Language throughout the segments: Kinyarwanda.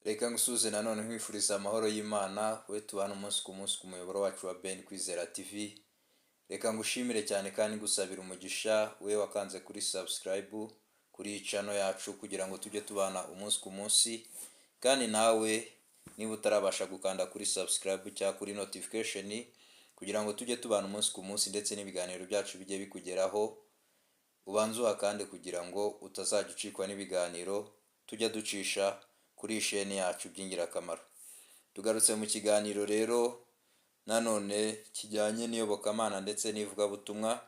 Reka ngusuhuze nanone nkwifuriza amahoro y'Imana, we tubana umunsi ku munsi ku muyoboro wacu wa Ben Kwizera TV. Reka ngushimire cyane kandi ngusabira umugisha, we wakanze kuri subscribe kuri iyi channel yacu kugira ngo tujye tubana umunsi ku munsi, kandi nawe niba utarabasha gukanda kuri subscribe cyangwa kuri notification kugira ngo tujye tubana umunsi ku munsi ndetse n'ibiganiro byacu bijye bikugeraho, ubanze uhakande kugira ngo utazajya ucikwa n'ibiganiro tujya ducisha kuri iyi sheni yacu by'ingirakamaro. Tugarutse mu kiganiro rero nanone kijyanye n'iyobokamana ndetse n'ivugabutumwa,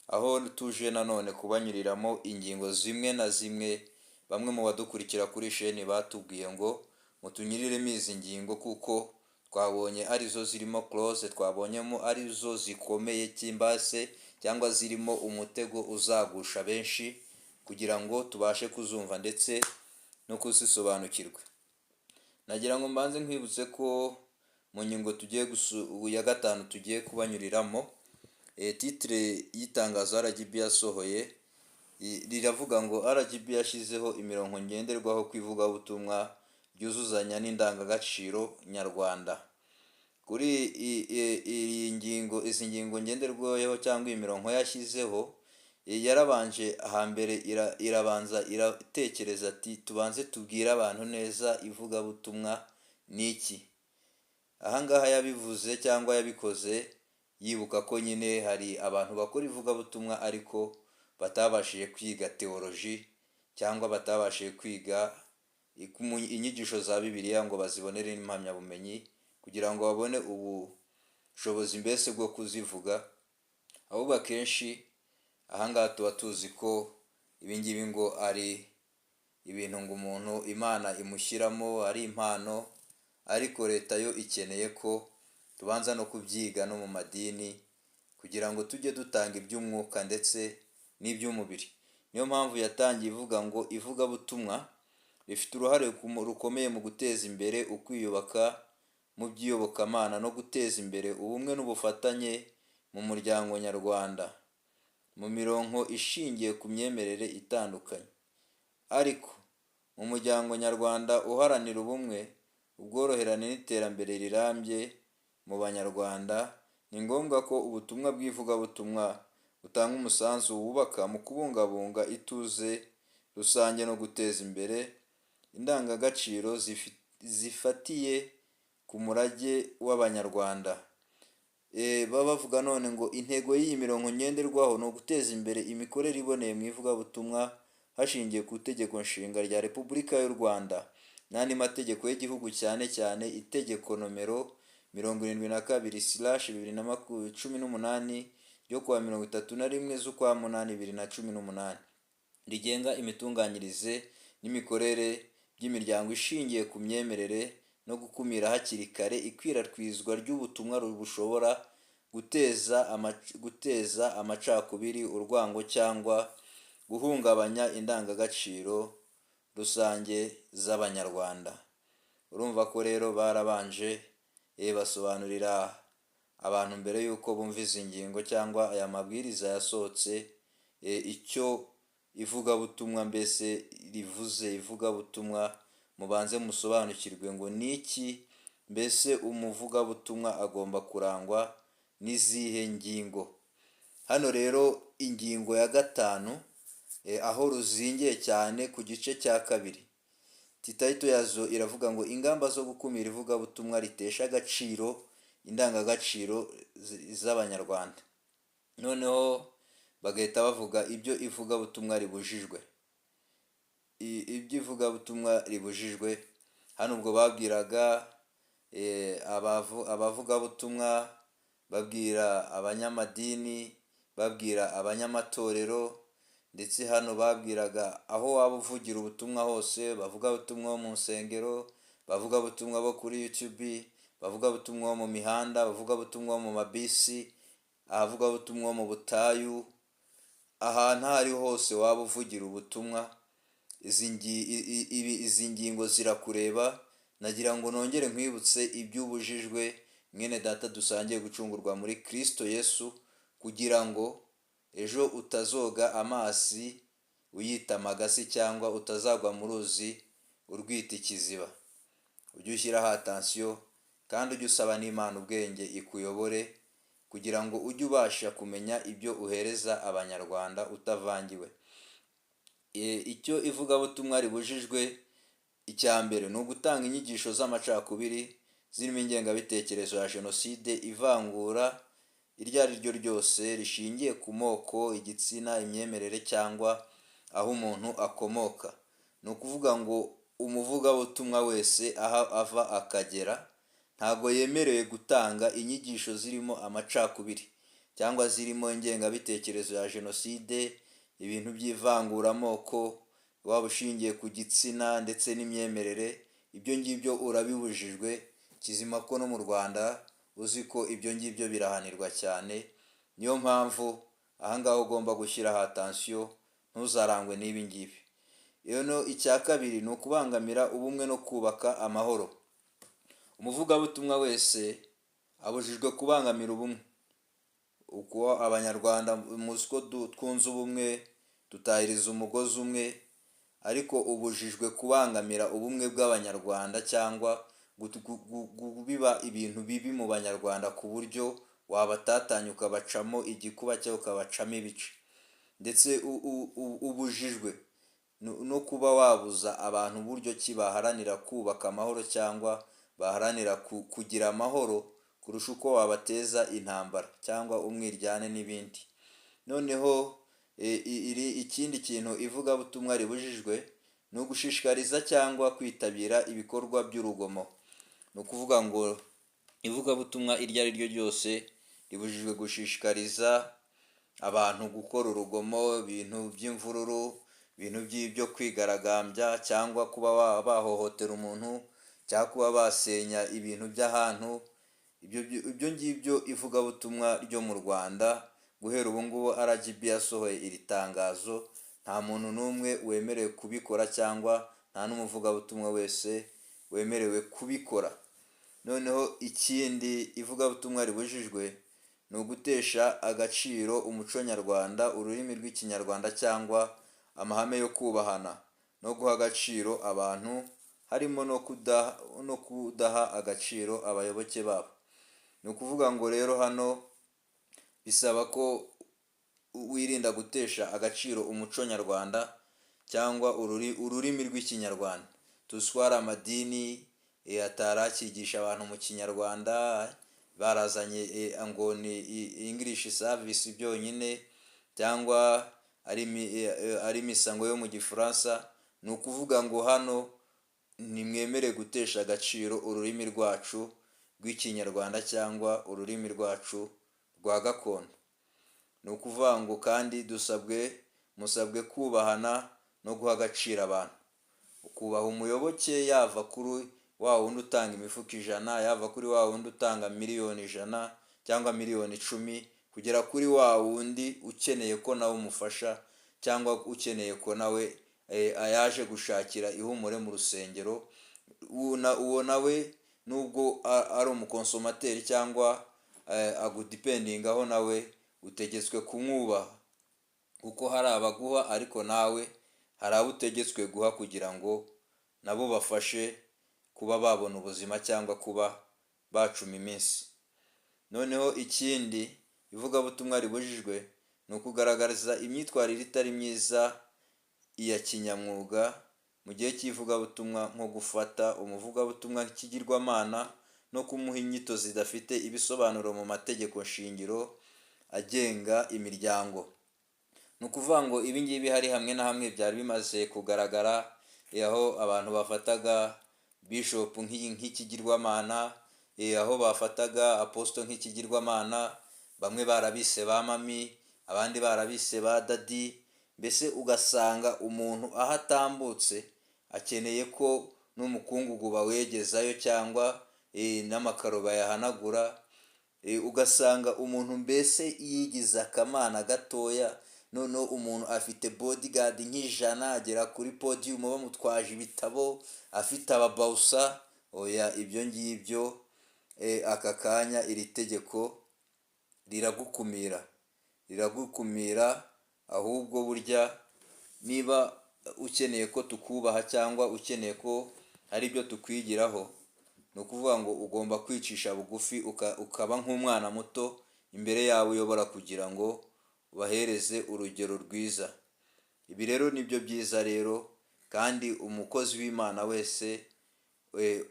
aho tuje nanone kubanyuriramo ingingo zimwe na zimwe bamwe mu badukurikira kuri sheni batubwiye ngo mutunyuriremo izi ngingo kuko twabonye arizo zirimo close, twabonyemo arizo zikomeye cy'imbase cyangwa zirimo umutego uzagusha benshi kugira ngo tubashe kuzumva ndetse no kuzisobanukirwa. Nagira ngo mbanze nkwibutse ko mu ngingo tugiye ya gatanu tugiye kubanyuriramo, titre y'itangazo RGB yasohoye riravuga ngo RGB yashyizeho imirongo ngenderwaho ku ivugabutumwa ryuzuzanya n'indangagaciro nyarwanda. Kuri iyi ngingo, izi ngingo ngenderwaho cyangwa iyi mirongo yashyizeho, yarabanje hambere irabanza iratekereza ati tubanze tubwire abantu neza ivugabutumwa ni iki. Ahangaha yabivuze cyangwa yabikoze yibuka ko nyine hari abantu bakora ivugabutumwa ariko batabashije kwiga teoloji cyangwa batabashije kwiga inyigisho za Bibiliya ngo bazibonere impamyabumenyi kugira ngo babone ubushobozi mbese bwo kuzivuga. Ahubwo akenshi ahangaha tuba tuzi ko ibingibi ngo ari ibintu ngo umuntu Imana imushyiramo ari impano, ariko leta yo ikeneye ko tubanza no kubyiga no mu madini kugira ngo tujye dutanga iby'umwuka ndetse n'iby'umubiri. Niyo mpamvu yatangiye ivuga ngo ivugabutumwa rifite uruhare rukomeye mu guteza imbere ukwiyubaka mu by'iyobokamana no guteza imbere ubumwe n'ubufatanye mu muryango nyarwanda mu mirongo ishingiye ku myemerere itandukanye. Ariko mu muryango nyarwanda uharanira ubumwe, ubworoherane n'iterambere rirambye mu banyarwanda, ni ngombwa ko ubutumwa bw'ivugabutumwa butanga umusanzu wubaka mu kubungabunga ituze rusange no guteza imbere indangagaciro zifatiye ku murage w'Abanyarwanda. Baba bavuga none ngo intego y'iyi mirongo ngenderwaho ni uguteza imbere imikorere iboneye mu ivugabutumwa hashingiwe ku itegeko nshinga rya Repubulika y'u Rwanda n'andi mategeko y'igihugu, cyane cyane itegeko nomero 72/2018 ryo kuwa 31 z'ukwa munani 2018 rigenga imitunganyirize n'imikorere by'imiryango ishingiye ku myemerere no gukumira hakiri kare ikwirakwizwa ry'ubutumwa bushobora guteza amacakubiri, urwango cyangwa guhungabanya indangagaciro rusange z'Abanyarwanda. Urumva ko rero barabanje basobanurira abantu mbere y'uko bumva izi ngingo cyangwa aya mabwiriza yasohotse, icyo ivugabutumwa mbese rivuze. Ivugabutumwa mubanze musobanukirwe ngo ni iki, mbese umuvugabutumwa agomba kurangwa n'izihe ngingo. Hano rero ingingo ya gatanu, aho ruzingiye cyane ku gice cya kabiri, title yazo iravuga ngo ingamba zo gukumira ivugabutumwa ritesha agaciro indangagaciro z'Abanyarwanda. Noneho bagahita bavuga ibyo ivugabutumwa ribujijwe, ibyo ivugabutumwa ribujijwe. Hano ubwo babwiraga abavugabutumwa, babwira abanyamadini, babwira abanyamatorero, ndetse hano babwiraga aho waba uvugira ubutumwa hose, bavugabutumwa bo mu nsengero, bavugabutumwa bo kuri YouTube, bavugabutumwa bo mu mihanda, bavugabutumwa bo mu mabisi, abavugabutumwa bo mu butayu, ahantu aho ariho hose waba uvugira ubutumwa, izi ngingo zirakureba. Nagira ngo nongere nkwibutse iby'ubujijwe mwene data dusangiye gucungurwa muri Kristo Yesu, kugira ngo ejo utazoga amazi uyita amagasi cyangwa utazagwa mu ruzi urwita ikiziba. Ujye ushyiraho attention kandi ujye usaba n'Imana ubwenge ikuyobore, kugira ngo ujye ubasha kumenya ibyo uhereza Abanyarwanda utavangiwe. Icyo ivugabutumwa ribujijwe, icya mbere ni ugutanga inyigisho z'amacakubiri zirimo ingengabitekerezo ya jenoside, ivangura iryo ari ryo ryose rishingiye ku moko, igitsina, imyemerere cyangwa aho umuntu akomoka. Ni ukuvuga ngo umuvugabutumwa wese aho ava akagera ntago yemerewe gutanga inyigisho zirimo amacakubiri cyangwa zirimo ingengabitekerezo ya jenoside, ibintu by'ivanguramoko, waba ushingiye ku gitsina ndetse n'imyemerere. Ibyo ngibyo urabibujijwe. Kizima ko no mu Rwanda uzi ko ibyo ngibyo birahanirwa cyane. Niyo mpamvu ahangaha ugomba gushyiraho attention, ntuzarangwe n'ibi ngibi. Rero icya kabiri ni ukubangamira ubumwe no kubaka amahoro. Umuvugabutumwa wese abujijwe kubangamira ubumwe. Uko Abanyarwanda muzi ko twunze ubumwe, dutahiriza umugozi umwe, ariko ubujijwe kubangamira ubumwe bw'Abanyarwanda cyangwa kubiba ibintu bibi mu Banyarwanda ku buryo wabatatanya ukabacamo igikuba cyangwa ukabacamo ibice. Ndetse ubujijwe no kuba wabuza abantu uburyo ki baharanira kubaka amahoro cyangwa baharanira kugira amahoro kurusha uko wabateza intambara cyangwa umwiryane n'ibindi. Noneho ikindi kintu ivugabutumwa ribujijwe ni ugushishikariza cyangwa kwitabira ibikorwa by'urugomo. Ni ukuvuga ngo ivugabutumwa iryo ari ryo ryose ribujijwe gushishikariza abantu gukora urugomo, ibintu by'imvururu, ibintu byo kwigaragambya cyangwa kuba bahohotera umuntu cyangwa kuba basenya ibintu by'ahantu. Ibyo ngibyo ivugabutumwa ryo mu Rwanda guhera ubu ngubu RGB yasohoye iri tangazo, nta muntu n'umwe wemerewe kubikora cyangwa nta n'umuvugabutumwa wese wemerewe kubikora. Noneho ikindi ivugabutumwa ribujijwe ni ugutesha agaciro umuco nyarwanda, ururimi rw'Ikinyarwanda cyangwa amahame yo kubahana no guha agaciro abantu, harimo no kudaha agaciro abayoboke babo. Ni ukuvuga ngo rero hano bisaba ko wirinda gutesha agaciro umuco nyarwanda cyangwa ururimi rw'Ikinyarwanda. Tuzi ko hari amadini atari akigisha abantu mu Kinyarwanda, barazanye ngo ni English service byonyine cyangwa ari imisango yo mu Gifaransa. Ni ukuvuga ngo hano ntimwemere gutesha agaciro ururimi rwacu rw'Ikinyarwanda cyangwa ururimi rwacu rwa gakondo. Ni ukuvuga ngo kandi musabwe kubahana no guha agaciro abantu. Ukubaha umuyoboke, yava kuri wa wundi utanga imifuka 100, yava kuri wa wundi utanga miliyoni 100 cyangwa miliyoni 10, kugera kuri wa wundi ukeneye ko nawe umufasha cyangwa ukeneye ko nawe yaje gushakira ihumure mu rusengero. Uwo nawe nubwo ari umuconsommateur cyangwa agudependingaho, nawe utegetswe kumwubaha, kuko hari abaguha ariko nawe hari abo utegetswe guha kugira ngo nabo bafashe kuba babona ubuzima cyangwa kuba bacuma iminsi. Noneho ikindi ivugabutumwa ribujijwe ni ukugaragaza imyitwarire itari myiza iya kinyamwuga mu gihe cy'ivugabutumwa, nko gufata umuvugabutumwa nk'ikigirwamana no kumuha inyito zidafite ibisobanuro mu mategeko shingiro agenga imiryango. Ni ukuvuga ngo ibi ngibi hari hamwe na hamwe byari bimaze kugaragara, aho abantu bafataga bishop nk'ikigirwamana, aho bafataga apostle nk'ikigirwamana, bamwe barabise ba mami, abandi barabise ba daddy. Mbese ugasanga umuntu aho atambutse akeneye ko n'umukungugu bawegezayo cyangwa n'amakaro bayahanagura. Ugasanga umuntu mbese yigize akamana gatoya. Noneho umuntu afite bodyguard nk'ijana, agera kuri podium bamutwaje ibitabo, afite ababouncer. Oya, ibyo ngibyo aka kanya iri tegeko riragukumira, riragukumira. Ahubwo burya niba ukeneye ko tukubaha cyangwa ukeneye ko hari ibyo tukwigiraho. Ni ukuvuga ngo ugomba kwicisha bugufi, ukaba nk'umwana muto imbere yawe uyobora, kugira ngo ubahereze urugero rwiza. Ibi rero nibyo byiza rero, kandi umukozi w'Imana wese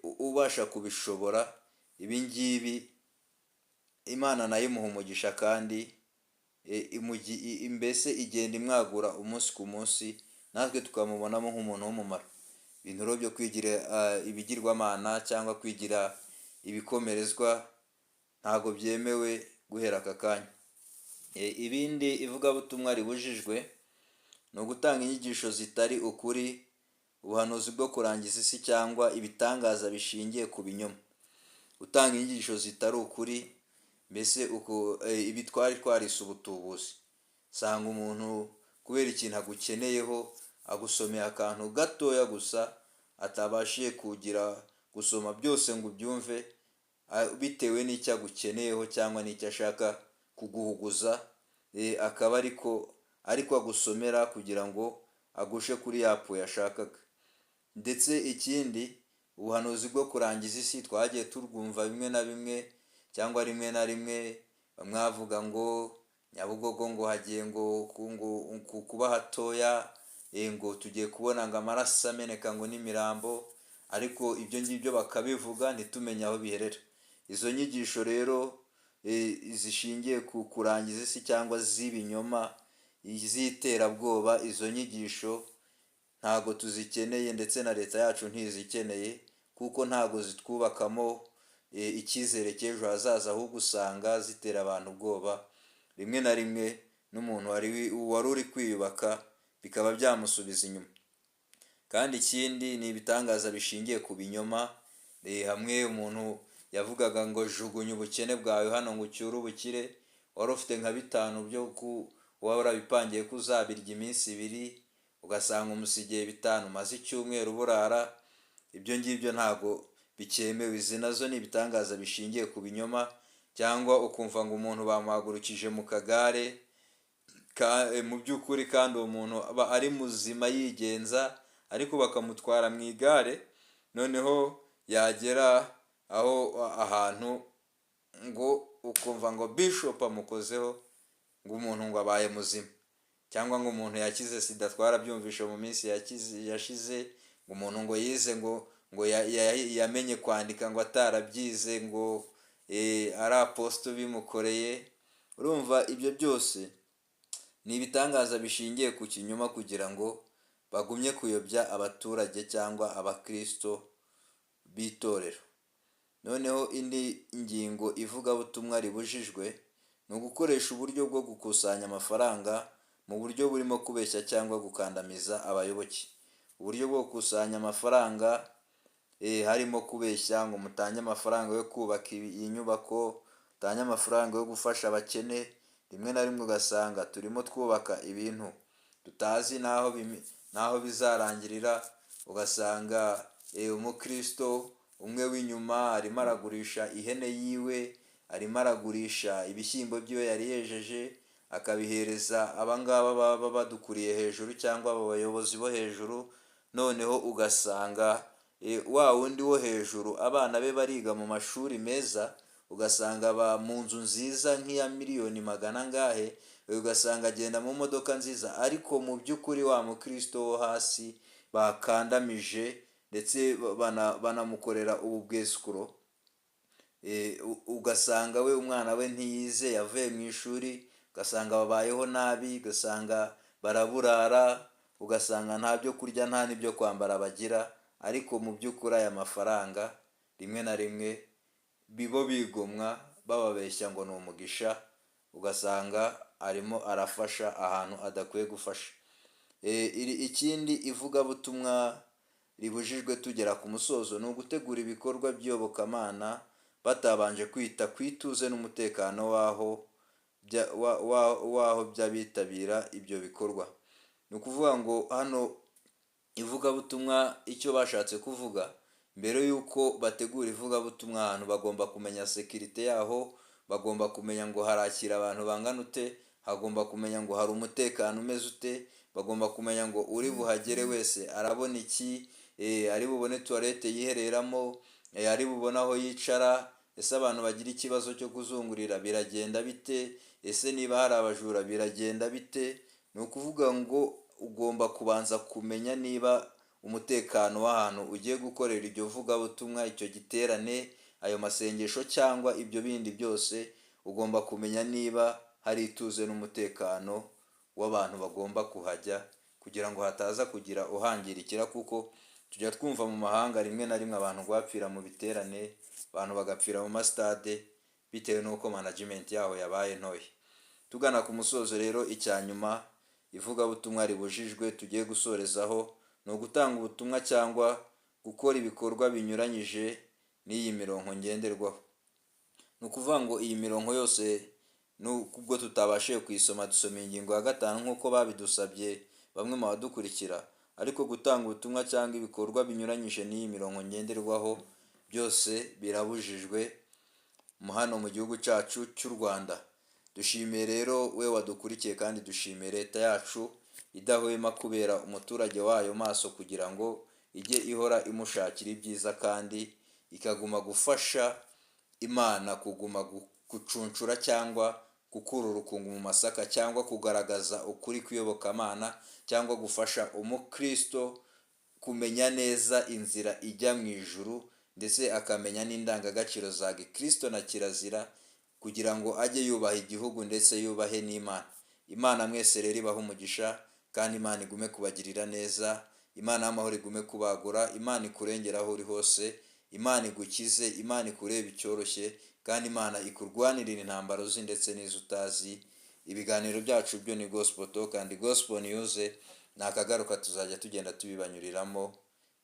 ubasha kubishobora ibi ngibi, Imana nayo imuha umugisha, kandi mbese igenda imwagura umunsi ku munsi, natwe tukamubonamo nk'umuntu w'umumaro. Ibintu rero byo kwigira ibigirwamana cyangwa kwigira ibikomerezwa ntabwo byemewe guhera aka kanya. Ibindi ivugabutumwa ribujijwe ni ugutanga inyigisho zitari ukuri, ubuhanuzi bwo kurangiza isi cyangwa ibitangaza bishingiye ku binyoma. Gutanga inyigisho zitari ukuri, mbese uko ibi twari twarise ubutubuzi. Usanga umuntu kubera ikintu agukeneyeho agusomeye akantu gatoya gusa, atabashije kugira gusoma byose ngo ubyumve, bitewe n'icyo agukeneyeho cyangwa n'icyo ashaka kuguhuguza, akaba ariko agusomera kugira ngo agushe kuri ya puwe yashakaga. Ndetse ikindi, ubuhanuzi bwo kurangiza isi twagiye turwumva bimwe na bimwe cyangwa rimwe na rimwe, bamwe bavuga ngo Nyabugogo ngo hagiye ngo kuba hatoya, ngo tugiye kubona ngo amaraso ameneka ngo n'imirambo, ariko ibyo ngibyo bakabivuga ntitumenye aho biherera. Izo nyigisho rero zishingiye ku kurangiza isi cyangwa z'ibinyoma, z'iterabwoba, izo nyigisho ntago tuzikeneye, ndetse na leta yacu ntizikeneye, kuko ntago zitwubakamo icyizere cy'ejo hazaza, ahubwo usanga zitera abantu ubwoba, rimwe na rimwe n'umuntu wari uri kwiyubaka bikaba byamusubiza inyuma. Kandi ikindi ni ibitangaza bishingiye ku binyoma. Hamwe umuntu yavugaga ngo jugunya ubukene bwawe hano ngo ucyure ubukire, wari ufite nka bitanu byo waba warabipangiye ko uzabirya iminsi ibiri, ugasanga umusigiye bitanu umaze icyumweru burara. Ibyo ngibyo ntago bikemewe. Izi nazo ni ibitangaza bishingiye ku binyoma. Cyangwa ukumva ngo umuntu bamuhagurukije mu kagare, mu by'ukuri kandi uwo muntu aba ari muzima yigenza, ariko bakamutwara mu igare, noneho yagera aho ahantu ngo ukumva ngo bishop amukozeho, ngo umuntu ngo abaye muzima, cyangwa ngo umuntu yakize sida. Twarabyumvishe mu minsi yashize, ngo umuntu ngo yize ngo yamenye kwandika ngo atarabyize, ngo ari aposito bimukoreye. Urumva ibyo byose ni ibitangaza bishingiye ku kinyoma, kugira ngo bagumye kuyobya abaturage cyangwa abakristo b'itorero. Noneho indi ngingo ivugabutumwa ribujijwe ni ugukoresha uburyo bwo gukusanya amafaranga mu buryo burimo kubeshya cyangwa gukandamiza abayoboke. Uburyo bwo gukusanya amafaranga harimo kubeshya ngo mutange amafaranga yo kubaka iyi nyubako, mutange amafaranga yo gufasha abakene. Rimwe na rimwe ugasanga turimo twubaka ibintu tutazi n'aho bizarangirira, ugasanga umukristo umwe w'inyuma arimo aragurisha ihene yiwe, arimo aragurisha ibishyimbo byiwe yari yejeje, akabihereza abangaba baba badukuriye hejuru cyangwa abo bayobozi bo hejuru. Noneho ugasanga wa wundi wo hejuru abana be bariga mu mashuri meza, ugasanga aba mu nzu nziza nk'iya miliyoni magana angahe, ugasanga agenda mu modoka nziza, ariko mu by'ukuri wa mukristo wo hasi bakandamije, ndetse banamukorera ubu bwesikuro. Ugasanga we umwana we ntiyize, yavuye mu ishuri, ugasanga babayeho nabi, ugasanga baraburara, ugasanga nta byo kurya nta n'ibyo kwambara bagira. Ariko mu by'ukuri aya mafaranga rimwe na rimwe bibo bigomwa bababeshya ngo ni umugisha, ugasanga arimo arafasha ahantu adakwiye gufasha. Ikindi ivugabutumwa ribujijwe tugera ku musozo ni ugutegura ibikorwa by'iyobokamana batabanje kwita ku ituze n'umutekano w'aho by'abitabira ibyo bikorwa. Ni ukuvuga ngo hano ivugabutumwa icyo bashatse kuvuga, mbere y'uko bategura ivugabutumwa ahantu bagomba kumenya sekirite yaho, bagomba kumenya ngo harakira abantu bangana ute, hagomba kumenya ngo hari umutekano umeze ute, bagomba kumenya ngo uri buhagere wese arabona iki, ari bubone tuwarete yihereramo, Ari bubone aho yicara? Ese abantu bagira ikibazo cyo kuzungurira biragenda bite? Ese niba hari abajura biragenda bite? Ni ukuvuga ngo ugomba kubanza kumenya niba umutekano w'ahantu ugiye gukorera iryo vugabutumwa, icyo giterane, ayo masengesho cyangwa ibyo bindi byose, ugomba kumenya niba hari ituze n'umutekano w'abantu bagomba kuhajya, kugira ngo hataza kugira uhangirikira, kuko tujya twumva mu mahanga rimwe na rimwe abantu bapfira mu biterane, abantu bagapfira mu masitade bitewe n'uko management yaho yabaye ntoya. Tugana ku musozo rero, icya nyuma ivugabutumwa ribujijwe tugiye gusorezaho ni ugutanga ubutumwa cyangwa gukora ibikorwa binyuranyije n'iyi mirongo ngenderwaho. Ni ukuvuga ngo iyi mirongo yose nubwo tutabashije kuyisoma, dusoma ingingo ya 5 nk'uko babidusabye bamwe mu badukurikira, ariko gutanga ubutumwa cyangwa ibikorwa binyuranyije n'iyi mirongo ngenderwaho byose birabujijwe hano mu gihugu cyacu cy'u Rwanda. Dushimiye rero we wadukurikiye, kandi dushimiye leta yacu idahwema kubera umuturage wayo maso kugira ngo ijye ihora imushakira ibyiza, kandi ikaguma gufasha Imana kuguma gucuncura cyangwa gukura urukungu mu masaka, cyangwa kugaragaza ukuri kw'iyobokamana, cyangwa gufasha umukristo kumenya neza inzira ijya mu ijuru, ndetse akamenya n'indangagaciro za gikristo na kirazira, kugira ngo ajye yubaha igihugu ndetse yubahe n'Imana. Imana mwese rero ibahe umugisha, kandi Imana igume kubagirira neza, Imana y'amahoro igume kubagura, Imana ikurengera aho uri hose, Imana igukize, Imana ikurebe icyoroshye, kandi Imana ikurwanirire intambara uzi ndetse n'izo utazi. Ibiganiro byacu byo ni Gospel Talk and Gospel News, ni akagaruka tuzajya tugenda tubibanyuriramo.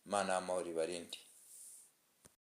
Imana y'amahoro ibarinde.